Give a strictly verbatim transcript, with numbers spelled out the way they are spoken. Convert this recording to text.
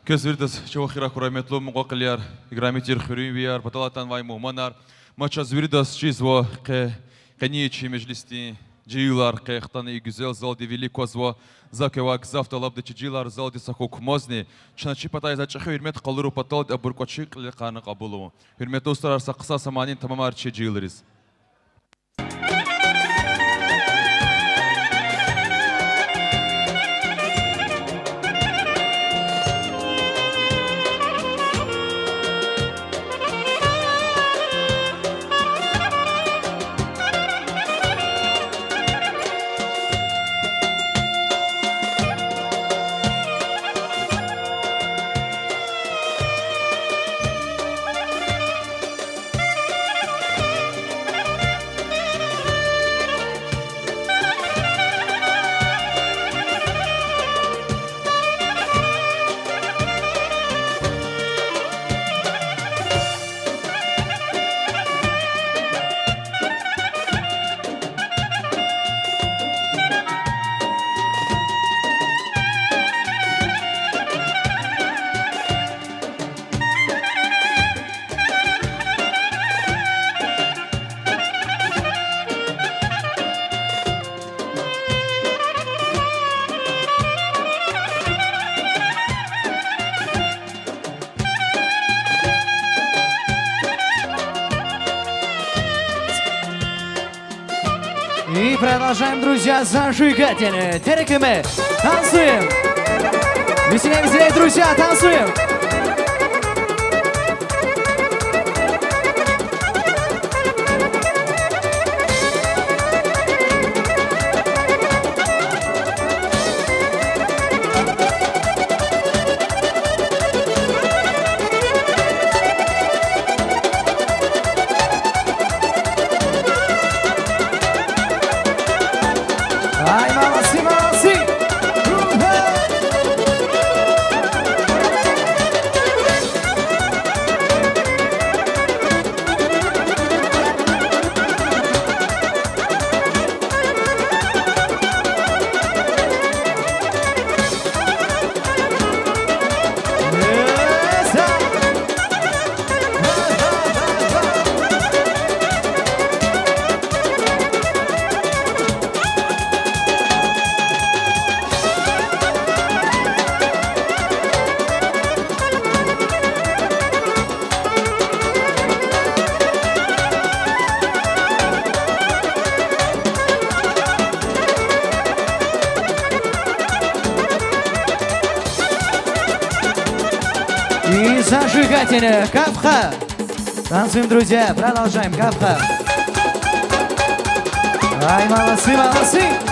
Квез виридаз чан вахир хьурай, гьуьрметлу мукьва-кьилияр, играми тир хуьруьнвияр, патал атанвай мугьманар. Ма чаз виридаз чизва къе, къенин чи межлисдин жегьилар къе хтана и гуьзел залдин вилик квазва. За квевай гзаф тӀалабда чи жегьилар залдиз са хьухь кумазни, чна чи патай за чӀехи гьуьрмет къалурун паталди абур кӀвачи кьиле кьарна кьабулун. Гьуьрметлу устарар, са хъсан са манийни тамамар чи жегьилриз. И продолжаем, друзья, зажигательные. Терекиме. Танцуем. Веселей, веселей, друзья, танцуем. Ай, молодцы, молодцы! И зажигательная капха. Танцуем, друзья, продолжаем, капха. Ай, молодцы, молодцы.